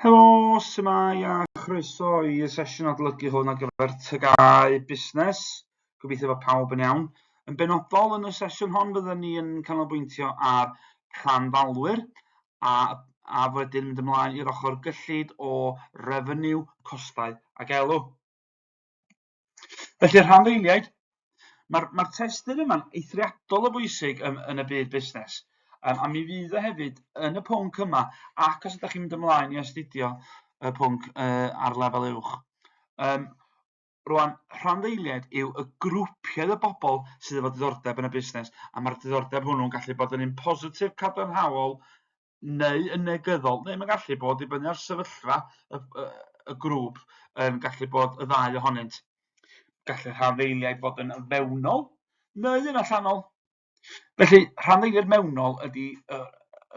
Helo, su'mai a chroeso i'r sesiwn adolygu hwn ar gyfer TGAU Busnes. Gobeithio bod pawb yn iawn. Yn benodol yn y sesiwn hon byddwn ni yn canolbwyntio ar rhanddalwyr a, a wedyn mynd ymlaen i'r ochr gyllid o refeniw, costau ac elw. Felly, rhanddeiliaid, mae'r mae testun yma'n eithriadol o bwysig yn, yn y byd busnes. Um, a mi fydd o hefyd yn y pwnc yma, ac os ydych chi'n mynd ymlaen i astudio y pwnc uh, ar lefel uwch. Um, rwan, rhanddeiliaid yw y grwpiau o bobl sydd efo diddordeb yn y busnes, a mae'r diddordeb hwnnw'n gallu bod yn un positif cadarnhaol neu yn negyddol, neu mae'n gallu bod, dibynnu ar sefyllfa y, y, y grŵp, yn gallu bod y ddau ohonynt. Gallu rhanddeiliaid fod yn fewnol neu yn allanol. Felly, rhanddeiliaid mewnol ydy y,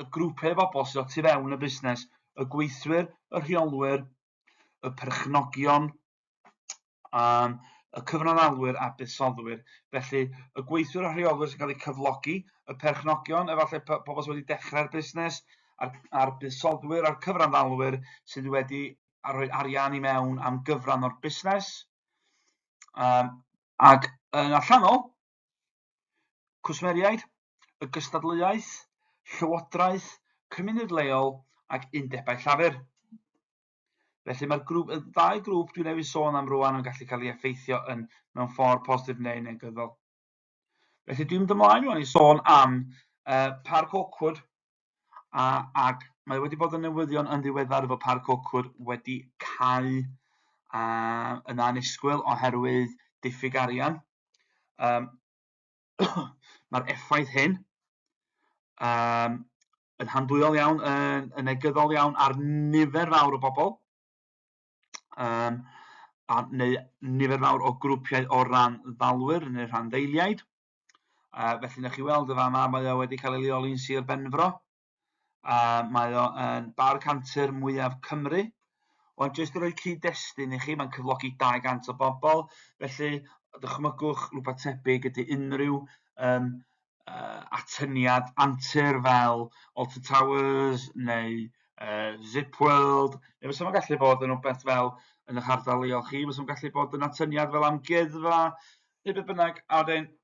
y grwpiau o bobl sydd o tu fewn y busnes, y gweithwyr, y rheolwyr, y perchnogion, um, y cyfranddalwyr a buddsoddwyr. Felly, y gweithwyr a rheolwyr sy'n cael eu cyflogi, y perchnogion, efallai pobl sydd wedi dechrau'r busnes, a'r, a'r buddsoddwyr a'r cyfranddalwyr sydd wedi a rhoi arian i mewn am gyfran o'r busnes. Um, ac yn allanol, cwsmeriaid, y gystadleuaeth, llywodraeth, cymuned leol ac undebau llafur. Felly mae'r grŵp, y ddau grŵp dwi newydd sôn am rwan yn gallu cael ei effeithio yn mewn ffordd positif neu negyddol. Felly dwi'n mynd ymlaen rwan i sôn am uh, Parc Oakwood a, ac mae wedi bod yn newyddion yn ddiweddar efo Parc Oakwood wedi cau uh, yn annisgwyl oherwydd diffyg arian. Um, Mae'r effaith hyn um, yn handwyol iawn, yn, yn negyddol iawn ar nifer fawr o bobl, um, a, neu nifer fawr o grwpiau o ran ddalwyr neu rhan ddeiliaid. Uh, felly, newch chi weld y fama, mae o wedi cael ei leoli'n Sir Benfro. A mae o yn bar cantur mwyaf Cymru. Ond jyst i roi cyd-destun i chi, mae'n cyflogi 200 o bobl, felly dychmygwch rhywbeth tebyg ydy unrhyw um, uh, atyniad antur fel Alton Towers neu uh, Zip World, neu fysa fo'n gallu bod yn rhywbeth fel yn eich ardal leol chi, fysa fo'n gallu bod yn atyniad fel amgueddfa, neu beth bynnag, a wedyn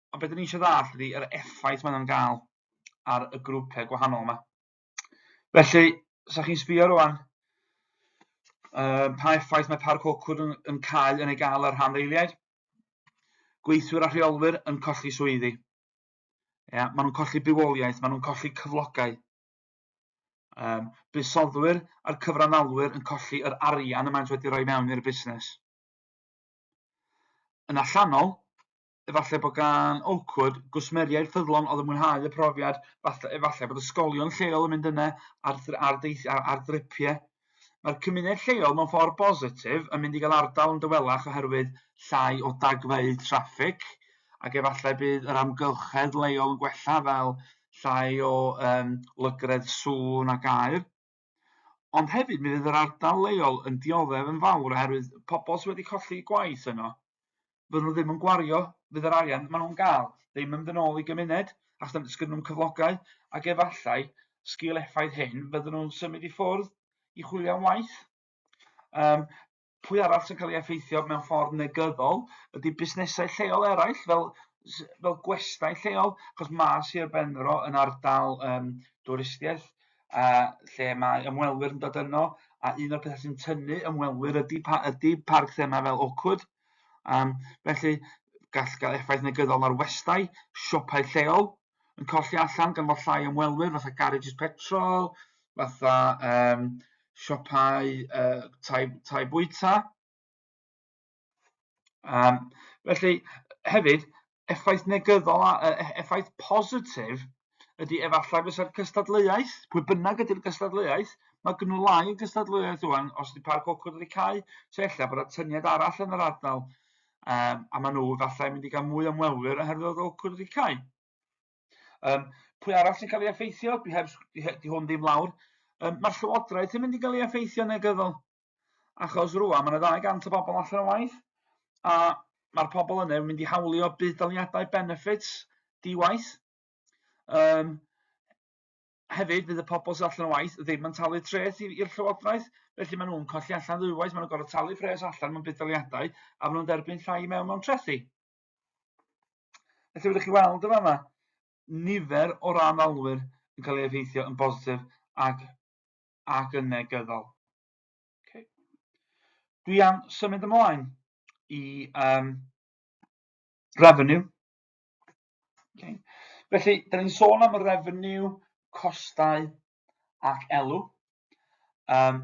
Ond beth 'dan ni eisiau ddallt ydy yr effaith maen nhw'n gael ar y grwpiau gwahanol yma. Felly, sa chi'n sbio rwan, uh, pa effaith mae Parc Oakwood yn, yn cael yn ei gael ar rhanddeiliaid? Gweithwyr a rheolwyr yn colli swyddi. Ia, maen nhw'n colli bywoliaeth, maen nhw'n colli cyflogau. Um, buddsoddwyr a'r cyfranddalwyr yn colli yr arian y maent wedi rhoi mewn i'r busnes. Yn allanol, Efallai bod gan Oakwood gwsmeriaid ffyddlon oedd yn mwynhau y profiad, falle, efallai bod ysgolion lleol yn mynd yna ar, ar, ar, ar dripiau. Mae'r cymuned lleol mewn ffordd bositif yn mynd i gael ardal yn dawelach oherwydd llai o dagfeydd traffig ac efallai bydd yr amgylchedd leol yn gwella fel llai o um, lygredd sŵn ac aer. Ond hefyd mi fydd yr ardal leol yn dioddef yn fawr oherwydd pobl sydd wedi colli gwaith yno, fydden nhw ddim yn gwario, fydd yr arian maen nhw'n gael ddim yn mynd yn ôl i gymuned, achos does gynnon nhw'm cyflogau, ac efallai, sgil effaith hyn, fydden nhw'n symud i ffwrdd i chwilio am waith. Um, pwy arall sy'n cael ei effeithio mewn ffordd negyddol ydy busnesau lleol eraill fel fel gwestai lleol, achos mae Sir Benfro yn ardal um, dwristiaeth uh, lle mae ymwelwyr yn dod yno, a un o'r pethau sy'n tynnu ymwelwyr ydy, pa, ydy parc thema fel Oakwood. Um, felly, gall gael effaith negyddol ar westai, siopau lleol, yn colli allan gan fod llai o ymwelwyr fatha garages petrol, fatha um, siopau uh, tai, tai bwyta. Um, felly, hefyd, effaith negyddol a uh, effaith positif ydy efallai fysa'r cystadleuaeth, pwy bynnag ydy'r gystadleuaeth, mae gen nhw lai o gystadleuaeth rwan os ydy Parc Oakwood wedi cau, so ella bod atyniad arall yn yr ardal um, a maen nhw efallai mynd i gael mwy o ymwelwyr oherwydd oedd Oakwood wedi cau. Um, pwy arall sy'n cael ei effeithio? Dwi heb, di, di hwn ddim lawr. Um, mae'r llywodraeth yn mynd i gael ei effeithio negyddol. Achos rwan mae yna 200 o bobl allan o waith a mae'r pobl yna yn mynd i hawlio budd-daliadau benefits di-waith. Um, Hefyd, fydd y pobl sydd allan o waith ddim yn talu treth i'r llywodraeth, felly maen nhw'n colli allan ddwywaith, maen nhw'n gorfod talu pres allan mewn budd-daliadau a maen nhw'n derbyn llai i mewn mewn trethi. Felly fedrwch chi weld yn fama nifer o ran-ddalwyr yn cael ei effeithio yn bositif ac, ac yn negyddol. Okay. Dwi am symud ymlaen i um, revenue. Okay. Felly, da ni'n sôn am y revenue, costau ac elw. Um,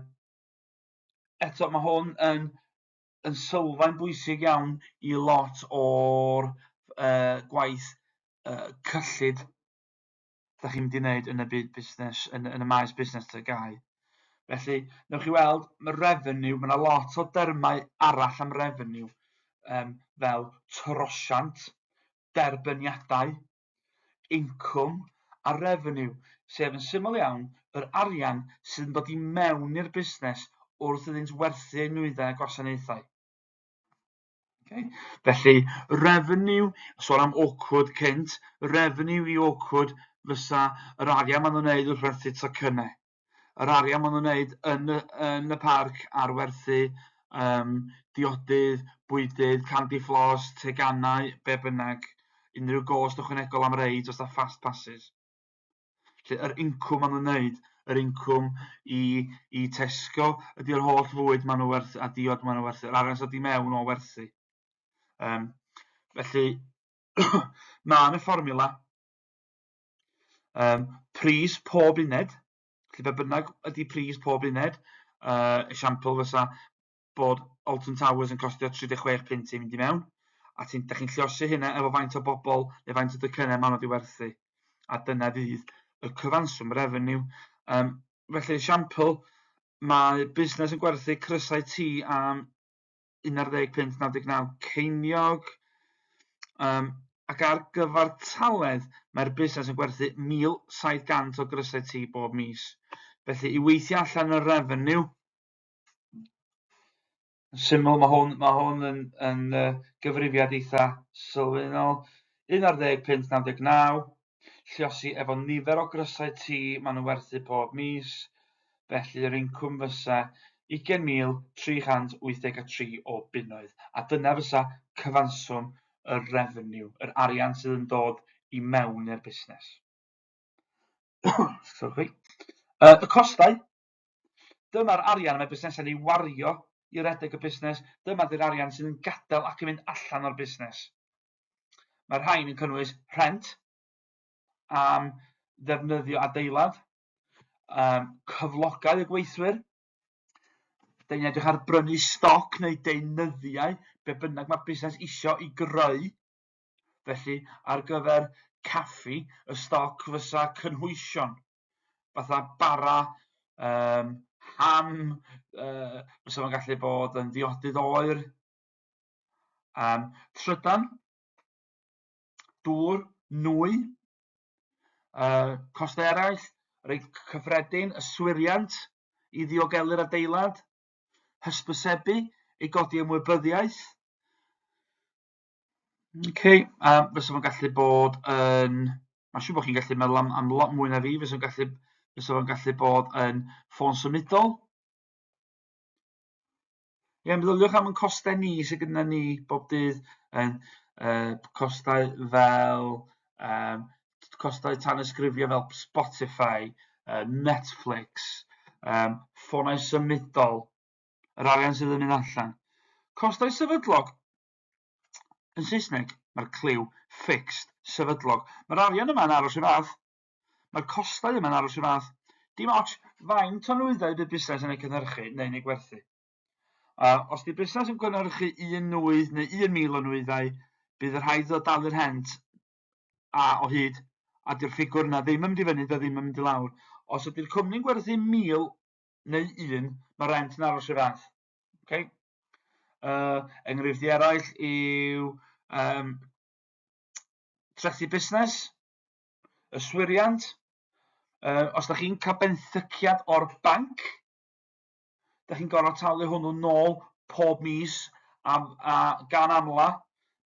eto, mae hwn yn, yn sylfaen bwysig iawn i lot o'r uh, gwaith uh, cyllid da chi'n mynd i wneud yn y byd busnes, yn, yn y maes busnes TGAU. Felly, newch chi weld, mae revenue, mae yna lot o dermau arall am revenue, um, fel trosiant, derbyniadau, incwm a revenue, sef yn syml iawn yr arian sydd yn dod i mewn i'r busnes wrth iddynt werthu eu nwyddau a gwasanaethau. Okay? Felly, revenue, sôn am awkward cynt, revenue i awkward fysa yr arian maen nhw'n neud wrth werthu tocynnau. Yr arian maen nhw'n neud yn y, yn y parc ar werthu um, diodydd, bwydydd, candy floss, teganau, be bynnag, unrhyw gost ychwanegol am reids os da fast passes. Felly yr incwm maen nhw'n neud, yr incwm i, i Tesco ydy'r holl fwyd maen nhw werthu a diod maen nhw werthu, yr arian sydd i mewn o werthu. Um, felly, mae yna fformiwla. Um, pris pob uned, felly be bynnag ydy pris pob uned, uh, esiampl fysa bod Alton Towers yn costio 36 punt i mynd i mewn, a ti'n, da chi'n lliosi hynna efo faint o bobl neu faint o docynnau maen nhw wedi werthu. A dyna fydd y cyfanswm revenue. Um, felly, esiampl, mae busnes yn gwerthu crysau T am 11.99 ceiniog, um, ac ar gyfartaledd mae'r busnes yn gwerthu 1,700 o grysau T bob mis. Felly, i weithio allan y revenue, Yn syml, mae hwn, mae hwn yn, yn uh, gyfrifiad eitha sylfaenol. 11.99, lliosi efo nifer o grysau T maen nhw'n werthu pob mis, felly yr incwm fysa 20,383 o bunnoedd. A dyna fysa cyfanswm y revenue, yr arian sydd yn dod i mewn i'r busnes. Sorry. Uh, y costau, Dyma'r arian mae busnesau'n ei wario i redeg y busnes, dyma 'di'r arian sydd yn gadael ac yn mynd allan o'r busnes. Mae'r rhain yn cynnwys rhent am ddefnyddio adeilad, um, cyflogau y gweithwyr, da ni'n edrych ar brynu stoc neu deunyddiau, be bynnag mae busnes isio i greu. Felly, ar gyfer caffi, y stoc fysa cynhwysion. fatha bara, um, ham, uh, fysa fo'n gallu bod yn ddiodydd oer, um, trydan, dŵr, nwy, uh, costau eraill, reit cyffredin, yswiriant i ddiogelu'r adeilad, hysbysebu i godi ymwybyddiaeth. Okay, um, fysa fo'n gallu bod yn... Mae'n siŵr bod chi'n gallu meddwl am, am lot mwy na fi, fysa fo'n gallu, fysa fo'n gallu bod yn ffôn symudol. Ie, yeah, meddyliwch am yn costau ni sydd gyda ni bob dydd, yn uh, costau fel um, costau tanysgrifio fel Spotify, uh, Netflix, um, ffonau symudol, yr arian sydd yn mynd allan. Costau sefydlog, Yn Saesneg, mae'r cliw fixed, sefydlog. Mae'r arian yma'n aros y fath. Mae'r costau yma'n aros y fath. Dim ots faint o nwyddau bydd busnes yn eu cynhyrchu neu'n eu gwerthu. Uh, os di busnes yn gynhyrchu un nwydd neu 1,000 o nwyddau, bydd y rhaid iddo dalu'r rhent a o hyd, a di'r ffigwr yna ddim yn mynd i fyny, dio ddim yn mynd i lawr. Os ydy'r cwmni'n gwerthu 1,000 neu un, mae rent yn aros y fath. Okay? Uh, enghreifftiau eraill yw um, trethu busnes, yswiriant, uh, os da chi'n cael benthyciad o'r banc, da chi'n gorfod talu hwnnw nôl pob mis a, a gan amla,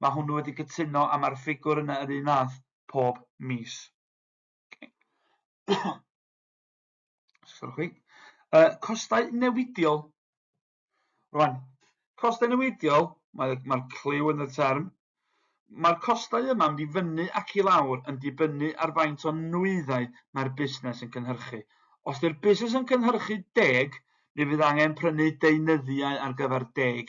mae hwnnw wedi cytuno a mae'r ffigwr yna yr un fath pob mis. Okay. Sylwch chi. Costau newidiol. Rwan, costau newidiol, mae'r mae cliw yn y term. Mae'r costau yma mynd i fyny ac i lawr yn dibynnu ar faint o nwyddau mae'r busnes yn cynhyrchu. Os ydy'r busnes yn cynhyrchu deg, mi fydd angen prynu deunyddiau ar gyfer deg.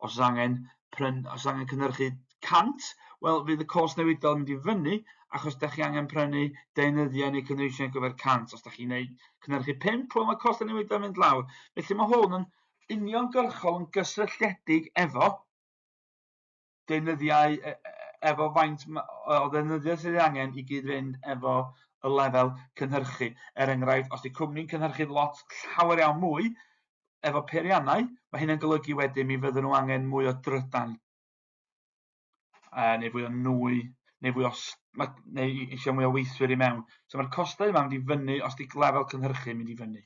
Os oes angen, pryn, os angen cynhyrchu 100, wel fydd y cost newidiol yn mynd i fyny achos da chi angen prynu deunyddiau neu cynhwysion ar gyfer 100. Os da chi'n neud cynhyrchu 5, wel mae cost newidiol yn mynd lawr. Felly mae hwn yn uniongyrchol yn gysylltiedig efo deunyddiau, e, e, efo faint o ddeunyddiau sydd ei angen i gyd-fynd efo y lefel cynhyrchu. Er enghraifft, os di cwmni'n cynhyrchu lot llawer iawn mwy efo peiriannau, mae hynny'n golygu wedyn mi fydden nhw angen mwy o drydan, neu fwy o nwy, neu fwy o, neu eisiau mwy o weithwyr i mewn. So mae'r costau yma'n mynd i fyny os di lefel cynhyrchu yn mynd i fyny.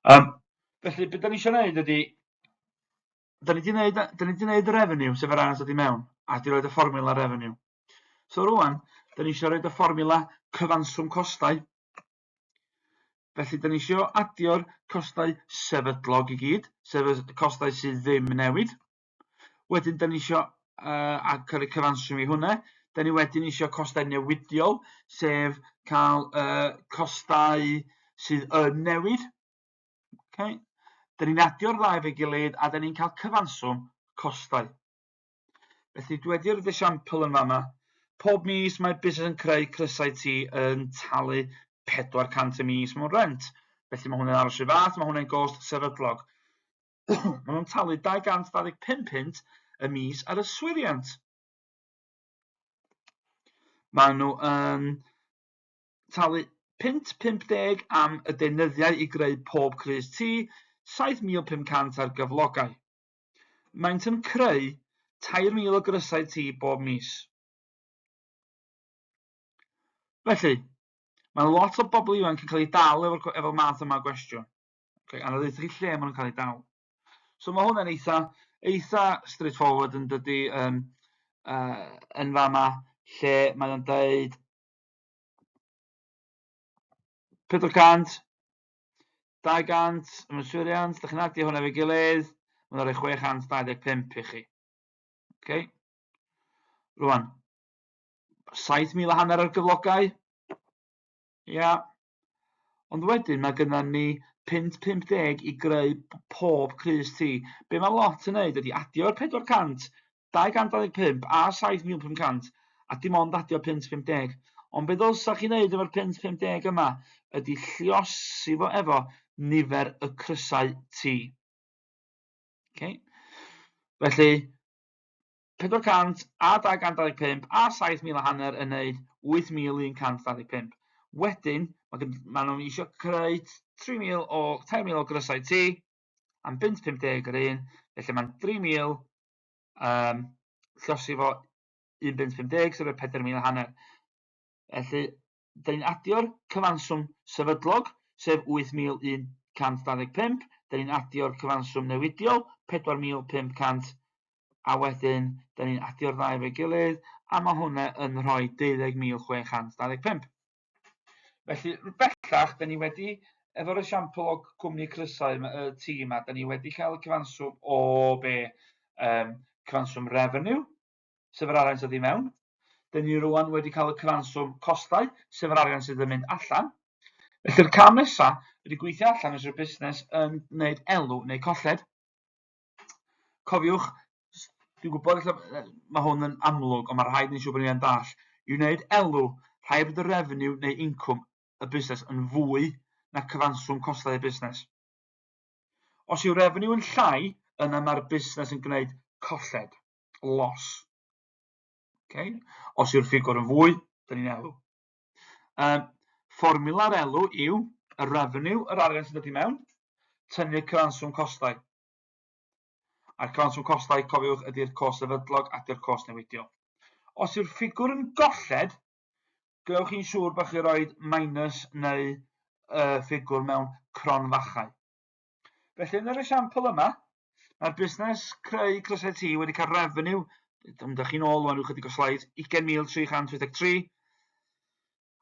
Felly, beth da ni eisiau gwneud ydy, da ni wedi gwneud, da ni wedi gwneud y revenue, sef yr arian sydd i mewn, a di roed y fformula revenue. So rwan, da ni eisiau rhoi y fformula cyfanswm costau. Felly, da ni eisiau adio'r costau sefydlog i gyd, sef y costau sydd ddim yn newid. Wedyn, da ni eisiau a cael y cyfanswm i hwnna. Da ni wedyn eisiau costau newidiol, sef cael costau sydd yn newid. Okay. Da ni'n adio'r ddau efo'i gilydd a da ni'n cael cyfanswm costau. Felly dwi wedi rhoi esiampl yn fama. Pob mis mae busnes yn creu crysau T yn talu 400 y mis mewn rent. Felly mae hwnna'n aros rhyw fath, mae hwnna'n gost sefydlog. Maen nhw'n talu 225 punt y mis ar yswiriant. Maen nhw yn talu punt 50 am y deunyddiau i greu pob crys T, 7,500 ar gyflogau. Maent yn creu 3,000 o grysau T bob mis. Felly, mae lot o bobl ifanc yn cael eu dal efo'r efo math yma o gwestiwn. Okay, a na ddeutha chi lle maen nhw'n cael eu dal. So mae hwnna'n eitha, eitha straightforward yn dydy yn fama, lle mae o'n deud 400, 200 am yswiriant, da chi'n adio hwnna efo'i gilydd, mae'n rhoi 625 i chi. Okay. Rwan, 7,000 a hanner ar gyflogau. Ia. Ond wedyn mae gennym ni punt 50 i greu pob crys T. Be mae lot yn neud ydy adio'r 400, 225 a 7,500 a dim ond adio punt 50. Ond be ddylsa chi wneud efo'r punt 50 yma ydy lliosi fo efo nifer y crysau T. Okay. Felly, 400 a 225 a 7,000 a hanner yn neud 8,125. Wedyn, mae ma nhw'n eisiau creu 3,000 o, 3,000 o grysau T am bunt 50 yr un, felly mae'n 3,000 llosi fo un bunt 50, sef 4,000 a hanner. Felly, da ni'n adio'r cyfanswm sefydlog, sef 8,125, da ni'n adio'r cyfanswm newidiol, 4,500, a wedyn da ni'n adio'r ddau efo'i gilydd, a mae hwnna yn rhoi 12,625. Felly, bellach, da ni wedi, efo'r esiampl o cwmni crysau y tîm yma, da ni wedi cael y cyfanswm o be, cyfanswm revenue, sef yr arian sydd i mewn. Da ni rwan wedi cael y cyfanswm costau, sef yr arian sydd yn mynd allan. Felly'r cam nesaf ydy gweithio allan os yw'r busnes yn gwneud elw neu colled. Cofiwch, dwi'n gwybod ella mae hwn yn amlwg, ond mae rhaid ni'n siŵr bod ni'n dall. I wneud elw, rhaid bod y revenue neu incwm y busnes yn fwy na cyfanswm costau y busnes. Os yw revenue yn llai, yna mae'r busnes yn gwneud colled, loss. Okay? Os yw'r ffigwr yn fwy, dyn ni'n elw. Fformula'r elw yw y revenue, yr arian sy'n dod i mewn, tynnu cyfanswm costau. A'r cyfanswm costau, cofiwch, ydy'r cost sefydlog a ydy'r cost newidiol. Os yw'r ffigwr yn golled, gwnewch chi'n siŵr bod chi'n rhoi minus neu ffigwr mewn cronfachau. Felly yn yr esiampl yma, mae'r busnes creu crysau T wedi cael revenue, ydych chi'n ôl rwan rhyw chydig o slides, 20,383.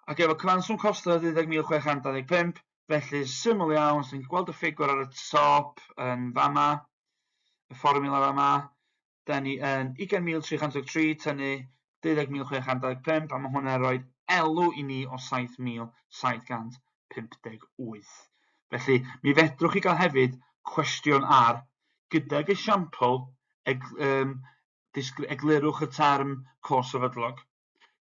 Ac efo cyfanswm costau 12,625, felly syml iawn, so ni'n gweld y ffigwr ar y top yn fama, y fformiwla fama, da ni yn 20,303 tynnu 12,625, a mae hwnna'n rhoi elw i ni o 7,758. Felly, mi fedrwch chi gael hefyd cwestiwn ar gydag esiampl eg, um, eglurwch y term cos sefydlog.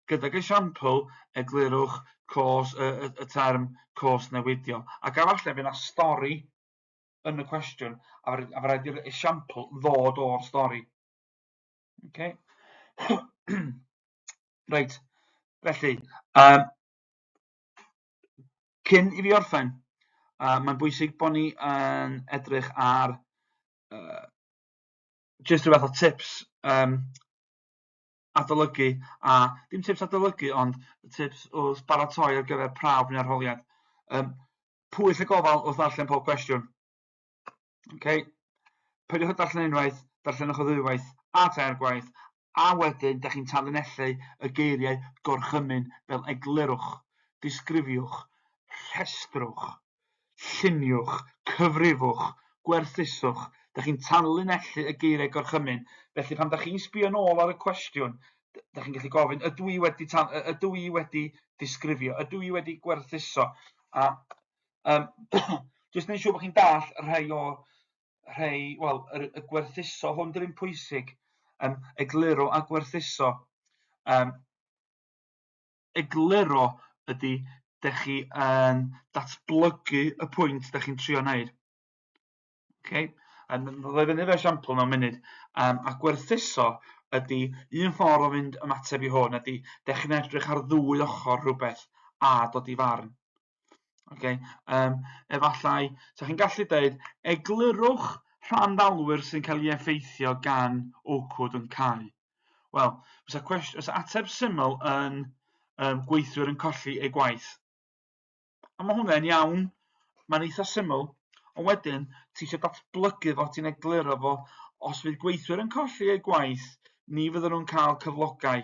Gydag esiampl, eglurwch cos, y, y, y term cos newidiol. Ac efallai fydd yna stori yn y cwestiwn, a fe rhaid i'r esiampl ddod o'r stori. Okay. Reit, felly, um, cyn i fi orffen, mae'n bwysig bod ni yn edrych ar jyst rhyw fath o tips um, adolygu, a dim tips adolygu ond tips wrth baratoi ar gyfer prawf neu arholiad. Um, pwyll y gofal wrth ddarllen pob cwestiwn. Okay. Peidiwch â darllen unwaith, darllenwch o ddwywaith a tair gwaith, a wedyn da chi'n tanlinellu y geiriau gorchymyn fel eglurwch, disgrifiwch, rhestrwch. Lluniwch, cyfrifwch, gwerthuswch, dach chi'n tanlinellu y geiriau gorchymyn, felly pan dach chi'n sbio nôl ar y cwestiwn, dach chi'n gallu gofyn, ydw i wedi tan, ydw i wedi disgrifio, ydw i wedi gwerthuso, a um, jyst wneud siŵr bod chi'n dall rhai o rhai, wel, y, y gwerthuso hwn dy'r un pwysig, um, egluro a gwerthuso. Um, egluro ydy dych chi yn datblygu y pwynt dych chi'n trio wneud. Okay? A ddod i fyny efo esiampl mewn munud. Um, a gwerthuso ydy un ffordd o fynd ymateb i hwn ydy dych chi'n edrych ar ddwy ochr rhywbeth a dod i farn. Okay? Um, efallai, sa chi'n gallu dweud, eglurwch rhan-ddalwyr sy'n cael ei effeithio gan Oakwood yn cau. Wel, fysa, cwest, fysa ateb syml yn um, gweithwyr yn colli eu gwaith. A mae hwnna'n iawn, mae'n eitha syml, ond wedyn ti eisiau datblygu fo, ti'n egluro fo, os fydd gweithwyr yn colli eu gwaith, ni fydden nhw'n cael cyflogau.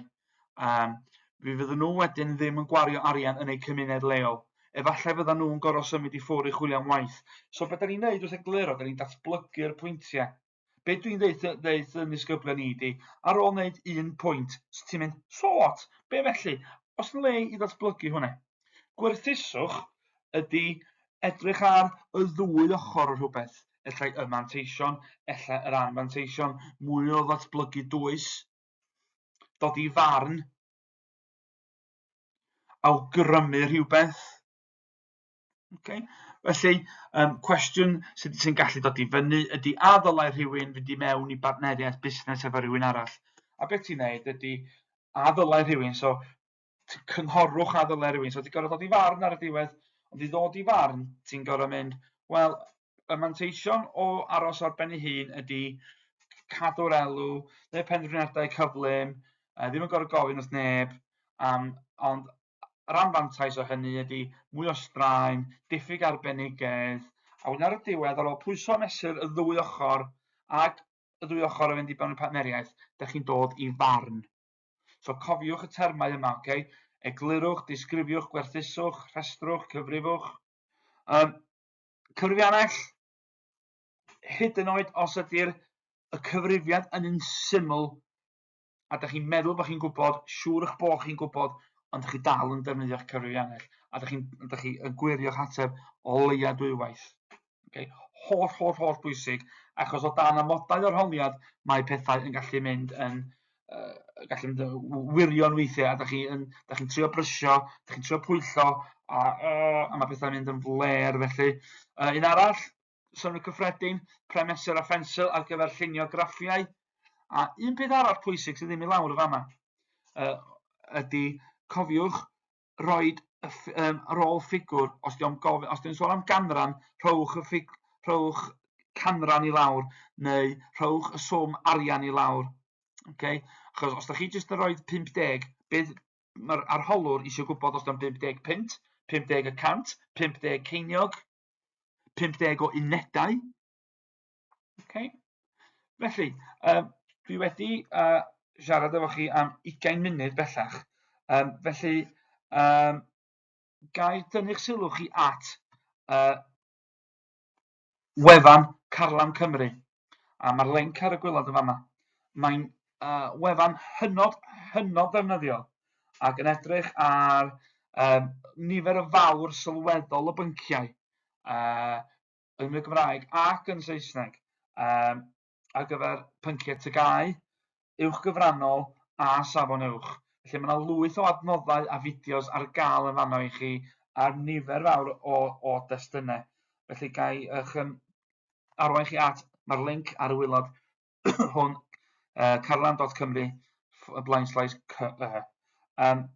Um, fi fydden nhw wedyn ddim yn gwario arian yn eu cymuned leol. Efallai fydden nhw'n gorfod symud i ffwrdd i chwilio am waith. So beth da ni'n neud wrth egluro, da ni'n datblygu'r pwyntiau. Be dwi'n ddeud ddeud yn ddisgyblion i 'di, ar ôl wneud un pwynt, so ti'n mynd, so what? Be felly? Os le i ddatblygu hwnna. Gwerthuswch ydy edrych ar y ddwy ochr o rhywbeth. Ella y manteision, ella yr anfanteision, mwy o ddatblygu dwys, dod i farn, awgrymu rhywbeth. Okay? Felly, um, cwestiwn sydd sy'n gallu dod i fyny ydy a ddylai rhywun fynd i mewn i bartneriaeth busnes efo rhywun arall? A beth ti'n neud ydy a ddylai rhywun, so cynghorwch a ddylai rhywun, so ti'n gorfod dod i farn ar y diwedd, ond i ddod i farn, ti'n gorfod mynd, wel, y manteision o aros ar ben ei hun ydy cadw'r elw, neu penderfyniadau cyflym, ddim yn gorfod gofyn wrth neb, um, ond Yr anfantais o hynny ydy mwy o straen, diffyg arbenigedd, a wedyn ar y diwedd, ar ôl pwyso a mesur y ddwy ochr ac y ddwy ochr yn mynd i mewn i partneriaeth, dych chi'n dod i farn. So cofiwch y termau yma, okay? Eglurwch, disgrifiwch, gwerthuswch, rhestrwch, cyfrifwch. Um, cyfrifiannell, hyd yn oed os ydy'r y cyfrifiad yn un syml, a dych chi'n meddwl bod chi'n gwybod, siŵr eich bod chi'n gwybod, ond dych chi dal yn defnyddio'ch cyfrifiannell, a dych chi'n dych chi yn gwirio'ch ateb o leia dwywaith. Okay? Holl, holl, holl bwysig, achos o dan amodau arholiad mae pethau yn gallu mynd yn uh, gallu mynd yn wirion weithiau, a dych chi'n chi chi'n trio brysio, dych chi'n trio pwyllo, a, uh, a mae pethau'n mynd yn fler felly. Uh, un arall, synnwyr cyffredin, pren mesur a phensil ar gyfer llunio graffiau. A un peth arall pwysig sydd ddim i lawr y fama uh, ydy cofiwch roed y, um, ar ôl ffigwr, os di'n gofyn, os di'n sôn am ganran, rhowch y ffig, rhowch canran i lawr neu rhowch y swm arian i lawr. Okay? Achos os da chi jyst yn rhoi 50, bydd mae'r arholwr eisiau gwybod os di'n 50 punt, 50 y cant, 50 ceiniog, 50 o unedau. Okay. Felly, um, dwi wedi uh, siarad efo chi am 20 munud bellach. Um, felly, um, Ga i dynnu'ch sylw chi at uh, wefan Carlam Cymru, a mae'r link ar y gwylod yn fanna. Mae'n uh, wefan hynod, hynod ddefnyddiol ac yn edrych ar um, nifer y fawr sylweddol o bynciau uh, yn y Gymraeg ac yn Saesneg um, ar gyfer pynciau TGAU, uwch gyfrannol a safon uwch. Felly mae yna lwyth o adnoddau a fideos ar gael yn fanno i chi ar nifer fawr o, o destunau. Felly ga i eich um, arwain chi at, mae'r link ar y wylod hwn, uh, carlam.cymru blaenslaes cy. Um,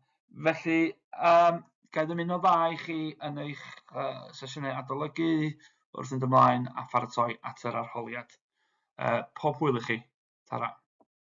felly, um, ga i ddymuno dda i chi yn eich uh, sesiynau adolygu wrth fynd ymlaen a pharatoi at yr arholiad. Uh, pob hwyl i chi. Tara.